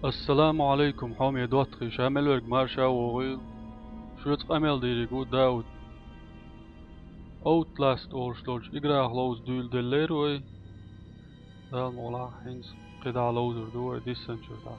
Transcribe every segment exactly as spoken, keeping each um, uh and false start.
Ассаламу Ӏалайкум, хьоме доттагӀий, ша мел верг марша вогӀийла. Шуьца къамел дийриг ву Дауд. Outlast олуш долчу играх ловза дуьйладеллера вай. Дала мукъ лахь, хӀинца кхидӀа ловзур ду вай диссанчуьра дӀа.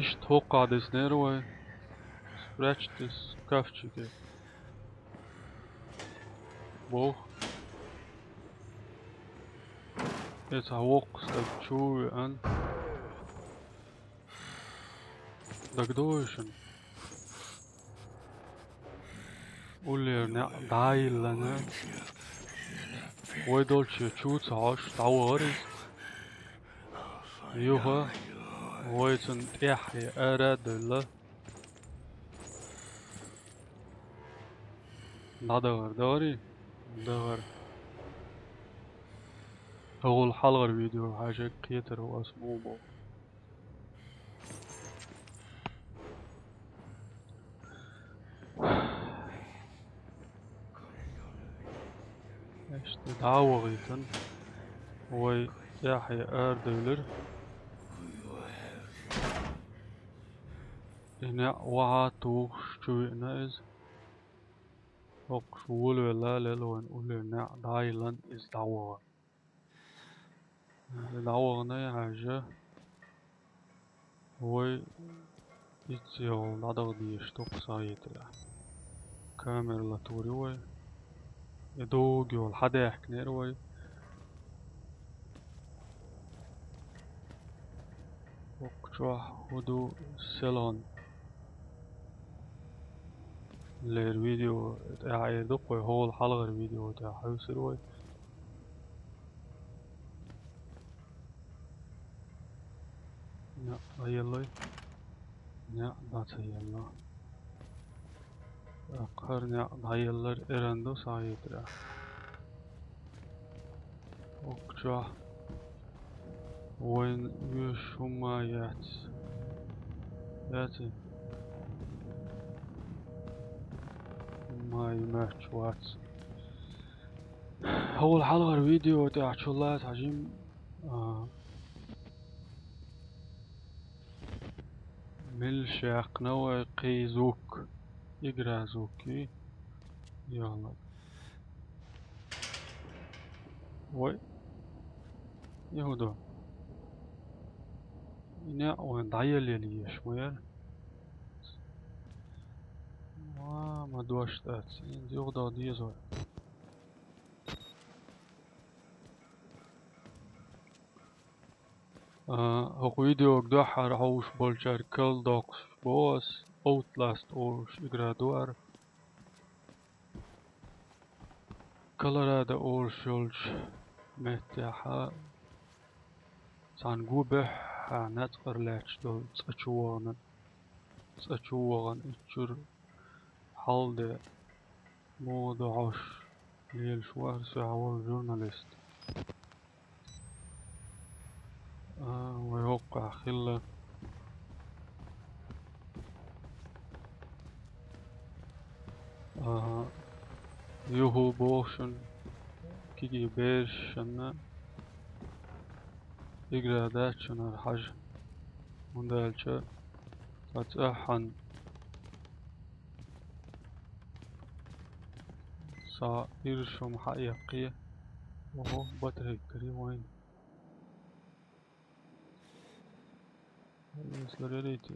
Иштта хӀокхахь диснера вай. Спрячьтесь в шкафчике. Боху. Эца воккха стаг чу веана. ДагадогӀий шуна? Уллера некъ дӀа а йиллина, вай долчу чу ца хьожуш, дӀавахара иза. Юха вай цунна тӀаьхье ара а девлла, дӀадахара, дахарий? Дахара. ХӀокхул хьалхара видео хьажа кхетар ву ас муха боху. Иштта дӀа а вахийтина, вай тӀаьхье арадевлира. И некъ вахьа тухуш чу веана иза. ХӀокхуш волавелла лела вайн уллера некъ дӀа а йиллина, иза дӀавахара. ДӀавахана хьаьжжа, вай иццехула дӀадаха дезаш ду-кх схьахетарехь. Камера латур ю вай. И доггайолу хьадаьхкинера вай. ХӀокху чохь хӀун ду селхана лер видео тӀехь эр ду-кх вай, хӀокхул хьалхара видео тӀехь хьовсур вай. Некъ дӀаеллой? Некъ дӀа ца елла. ТӀаккха хӀара некъ дӀаеллар эрна ду схьахетарехь. ХӀокху чохь вайна оьшуш хӀумма а яц. Яций? ХӀумма а моьттуш вац. ХӀокхул хьалхара видео тӀехь чулла хьажийна, а, мел шаьккхина вай кхин звук, игра звук ю. Йолла. Вай. И хӀун ду? И некъ вайн дӀаелла езаш ма яра. Ва, ма дош дац. ХӀинца юхадала деза вай. А, хӀокху видеога дуьххьара хьовсуш болчаьрга кхел доккхуш боху ас, Outlast олуш игра ду хӀара. Колорадо олуш йолчу меттехь цхьана гу буьххьехь нацкъара лаьтташ долу цӀа чу вахана, цӀа чу вахана иччуьра хьал де, муха ду хьовсуш лелаш вара со хьан волу журналист. А, вай хӀоккхахь хилла. А, юху боху шуна, кегий бераш шуна, игра дац шуна хӀара хьажа. ХӀунда аьлча цхьа цӀахь хьан Сан иршум хьаэккхий. Ого, батарейка карий вайн. Если ререйте.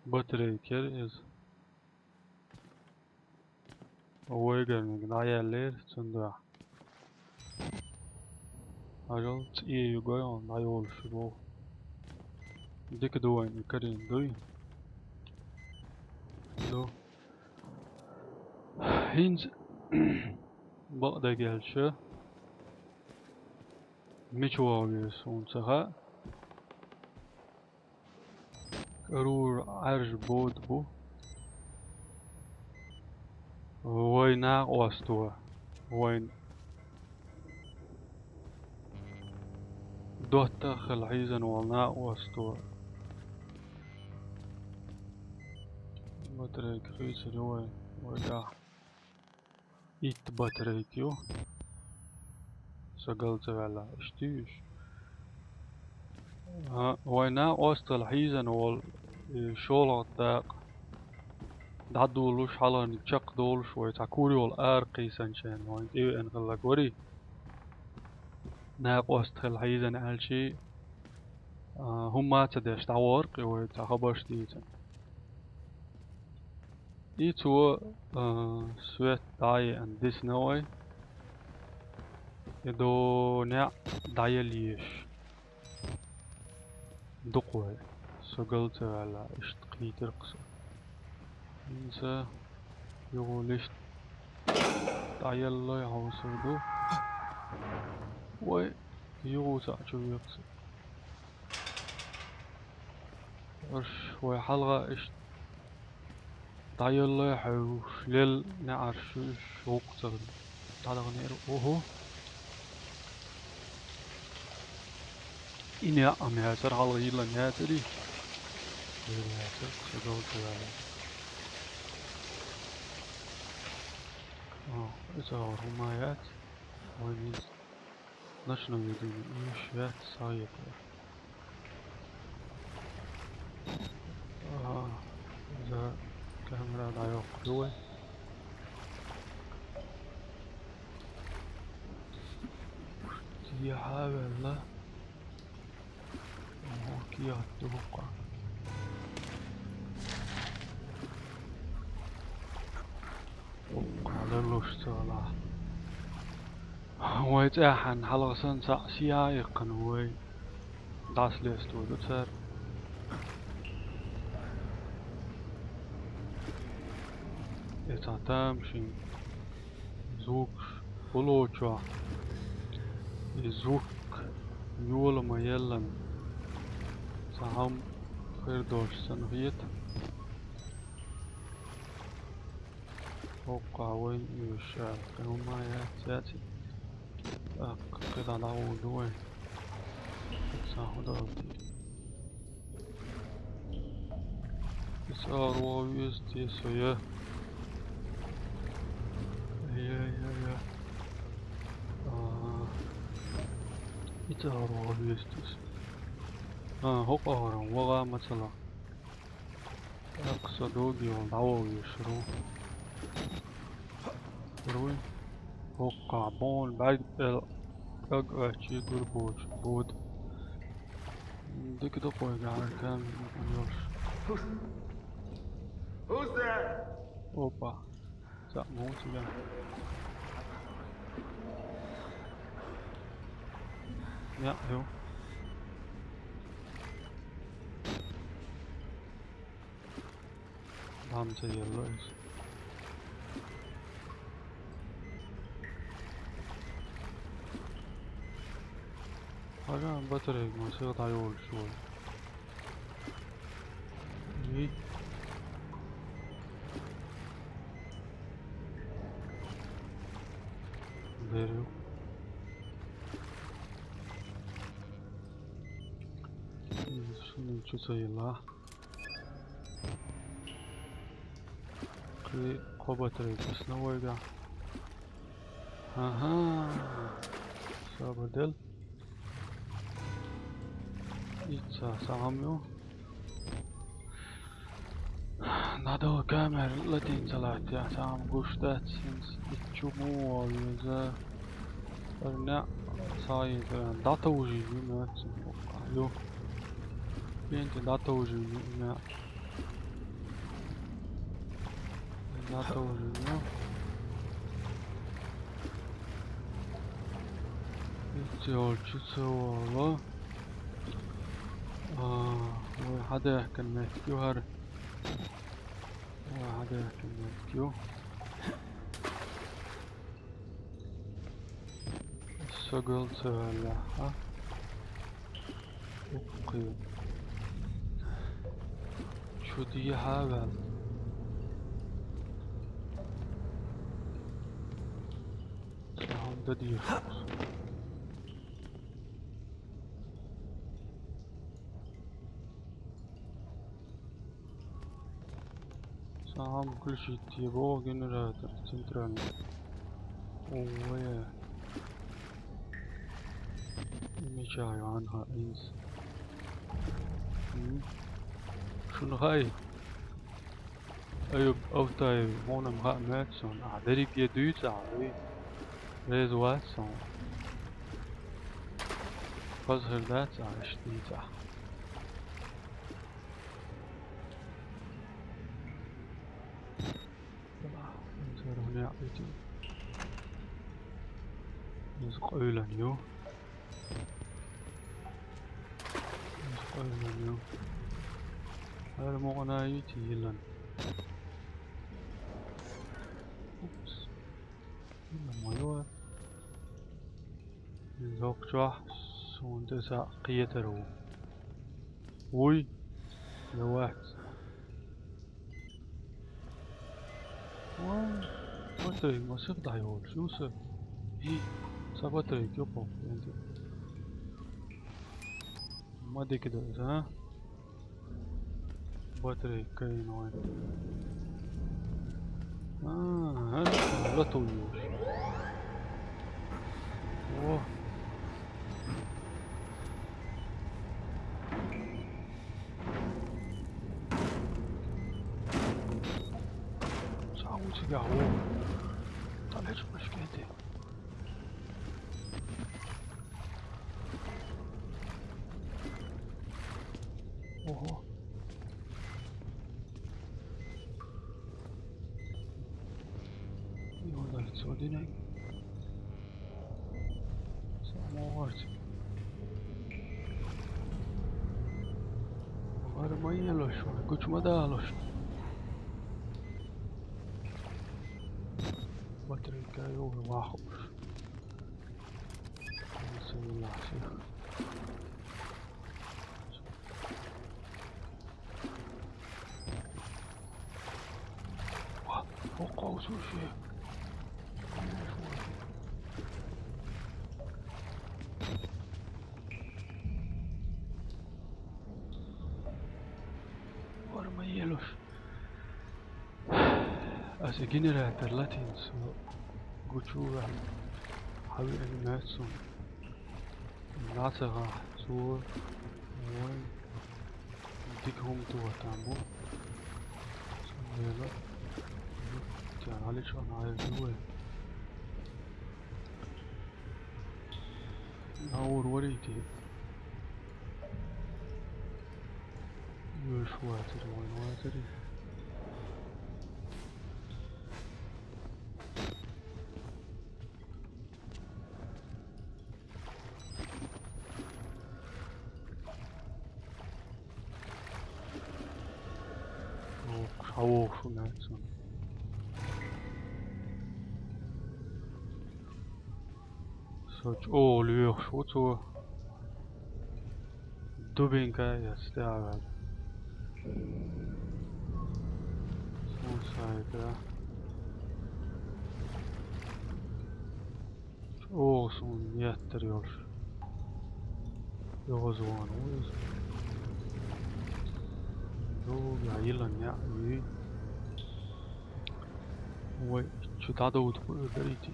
Батарейка яра иза. Вайгарниг дӀаяьллера цундела. Хьажал, цӀе югой хьуна дӀайолуш боху. Дика ду вайн и карийна дуй? Ду. ХӀинца бакъдерг аьлча, мича вогӀу веза суна ца хаьа. КӀарура Ӏаьржа бода бу. Вай Накъосто вайн доттагӀа хила хьийзан волу накъосто. Батарейка хийцар ю вай, вай да. Итт батарейка ю. Со гал ца ваьлла, иштта ю уьш. А, вай накъостал хьийзан волу, и шолгӀа дакъа дӀадолуш, хьалхарниг чекхдолуш вай цхьа кур йолу ара кхийсанчарна вайн тӀевеана хилларг варий. Накъост хила хьийзан аьлчий, а, хӀумма а ца деш дӀавахара-кх и вай цхьа хабарш дийцина. И цо, а, свет дӀа а еана дисна вай. И до неӀ дӀаелла езаш. Дукха вай. Со гал ца ваьлла, иштта кхийтира-кх со. ХӀинца юха лист дӀаеллой хьовсур ду. Вай, юха цхьаъ чу вехаш. Аша вай хьалха иштта дӀаеллой хьовсуш лелла неӀарш ю уьш, гӀуллакх ца хилла. ДӀадаханера, охо! И неӀ а ма яцара, хьалха йиллина яцарий? Йиллина яцара, со гал ца ваьлла. О, иза хӀума яц. Вайн иза ночной видео еш яц, схьаетта. Ага, иза камера дӀайоккхур ю вай. Дехьа а ваьлла. Ого, кехат ду хӀокху. ХӀокху лелош ца валахь. Вай цӀеххьана хьалха санна цхьаъ сий а иккхина вай. ДӀасалесто ду цара. И цхьа тамашийна звукаш гӀулло чохь, и звук йола ма-еллина, цхьа хӀума хир долуш санна хета. ХӀокху вайн уьш аьлла, кхин хӀума яц, яц. ТӀаккха кхидӀа дӀагӀур ду вай. Сан хӀун долу те? Иза агӀор вогӀу веза те со, я? Я, я, я. А, иза агӀор вогӀу веза те со. А, хӀокху агӀор вогӀа ма ца ло. ТӀаккха со дугайолу дӀавогӀуш ву. Руй. ХӀокху боху бӀаьрг тӀе кӀаг оьттуш гур боцуш бода. Дика ду-кх вай гахьар кам йолуш. Who's there? Опа. Цхьаъ ма ву цигахь. НеӀ ю. Дам ца елла иза. Хьажа батарейка ма сел дӀайолуш вай. И. Беру. Шуна чу ца елла. Кхин кхо батарейка дисна вайга. Ага. Сабар дел. Ица сагӀам ю. Надо камера латин салат, я сагӀам гуш дац, хӀинца иччу муха веза. Арна саида датовжи ю, ю. Пенти датовжи ю, ю. Датовжи ю. Итти олчу ца вала. А, вай хьадаьхкина меттиг ю хӀара. Вай хьадаьхкина меттиг ю. Со гал ца ваьллехь, а? Уккхий. Чу дехьа а ваьлла. Дадир. Сам включить его генератор центральный. Ой. Мечаю анха инс. М. Шунхай. Аюб, автай, хонам ха мэтсон. А, дерик е дуйца, ай. Резватсон. Пазхырдаца, аштица. Сархуня ити. Из къойлан ю. Из къойлан ю. Ар моғана ити йилан. Упс. Йилан мойва. Зокчо, сунтеса къиетару. Уй, явац. Уай, батарей масых дайвол, шусы. И, са батарей кёпо, энди. Мадеки да, а? Батарейка иной. А, это латую. О. Сау себя, о. Далеч пошкете. Ого. Йодар цодинай. Самоварч. Варма елош, кучма далош. Батарейка йодар вахош. Суллахи. Ва, о, къаусуше. Варма елош. Ас генератор латинсо гучура хьави анимацию. Нацага цо вон дик хум туатамбу. Сумела. Тя алича найл дуэ. Наур варити. Юш ватери, вон ватери. Ох, шавооху нацун. Со чӀогӀа лоьхуш ву цо. Дубинка я стягал. Сусайда. ЧӀогӀа суна еттар йолуш. ЙогӀаза вахана ву иза. Ду, я йилан яа юй. Вай, чу дӀадовда кхуьур дарийти.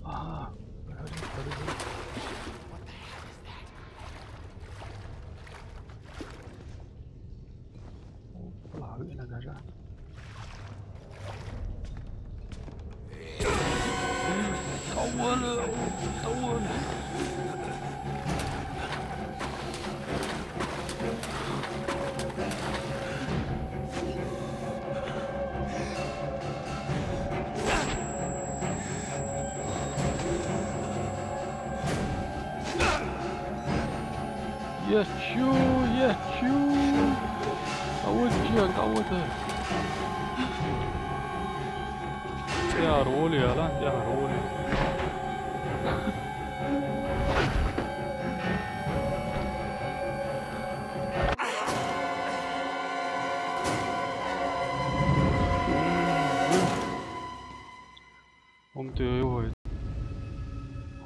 Ага. Опа, вина гажа. Тована, тована. Ечу, ечу. Кого чё, кого-то? Я роли, Алан, я роли.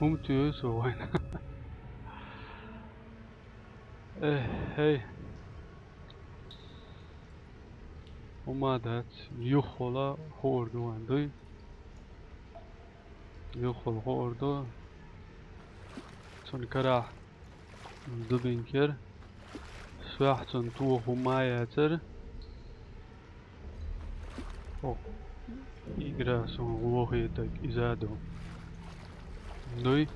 ХӀума туьйсу вайна. Эх, хей. ХӀума дац, юххула хуур ду вайн дуй. Юххула хуур ду. Цун карахь дубинкер. Соьхь цун тоха хӀума яцара. О, игра сон вохийтаг иза ду. Дуй.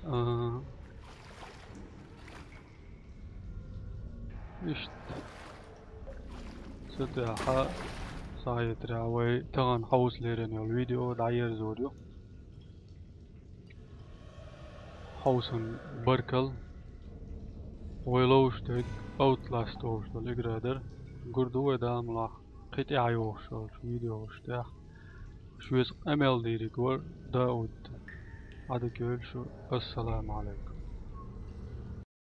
А, иштта. Цу тӀехьа схьахетарехь вай тахана хьовса лерина йолу видео дӀаерзор ю. Хьовсан баркалла. Вай ловш дерг Outlast олуш долу игра дара. Гур ду вай Дала мукъ лахь кхин тӀаьхьа йогӀуш йолчу видеош тӀехь. Шуьца къамел дийриг вара Дауд. Ӏадика йойла шу. Ассаламу Ӏалайкум.